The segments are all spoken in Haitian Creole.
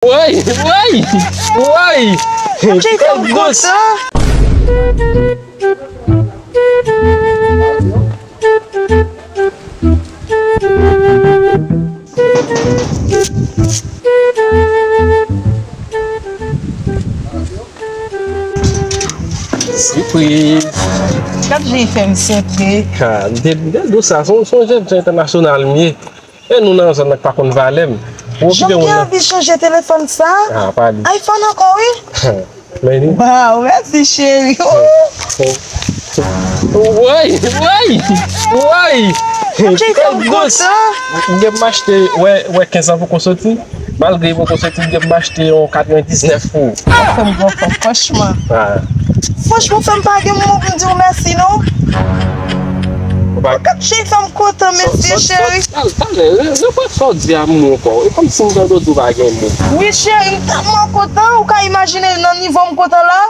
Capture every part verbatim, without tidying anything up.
Woy, woy, woy. Jay fè m kontan. Sipriz. Gad jan li fè m sente. Ha, m te, m te di w sa, se yon, se yon jènjan entènasyonal m ye. E nou nan yon zòn nan k pa konn valè m. Ou okipe moun nan. Jan m gen anvi chanje telefòn sa. Ah, pa li. iPhone ankò, wi. Men li. Waw, mèsi, cheri. Woy, woy, woy. Jay fè m kontan. M gen pou m achte, wè, wè kenz lan poko soti. Malgre li poko soti, m gen pou m achte yon katrevenndiznèf pou ou. Ou fè m gwo kò, franchman. Ah. Franchman, ou fè m pa gen mo pou m di w mèsi, non. Ou pa Gad, Jay fè m kontan, mèsi, cheri. Talè, reprann sa w di a m ankò. E kòmsi m tande w di w pa gen mo. Wi, cheri, m tèlman kontan. Ou ka imajine nan nivo m kontan la?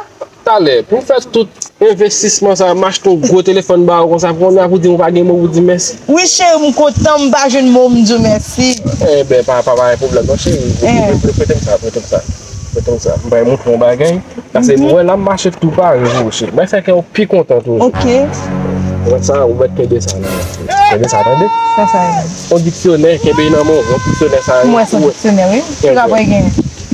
Talè, pou m fè tout envestisman sa, m achte yon gwo telefòn ba ou konsa, kounye a pou di m ou pa gen mo pou di mèsi. Wi, cheri, m kontan, m pa jwenn mo, m di w mèsi. Enben, pa, pa, pa gen pwoblèm non, cheri. Prete m sa, prete m sa. Prete m sa. M pral montre w yon bagay. Paske m wè la m mache tou pare pou ou, cheri. Mwen fè kè w pi kontan toujou. Ok. Ou wè sa, ou mèt kenbe sa la. Kenbe sa, tande? Sa, sa ye? Yon diksyonè, kenbe nan men w, yon diksyonè sa. M wè se yon diksyonè, wi. Ki rapò l gen?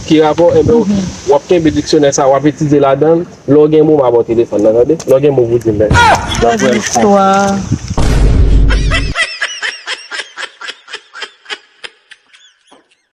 Ki rapò? Enben, w ap kenbe diksyonè sa, w ap etidye ladan l. Lè w gen mo, m a ba w telefòn nan, tande? Lè w gen mo pou di m, men. Gad istwa.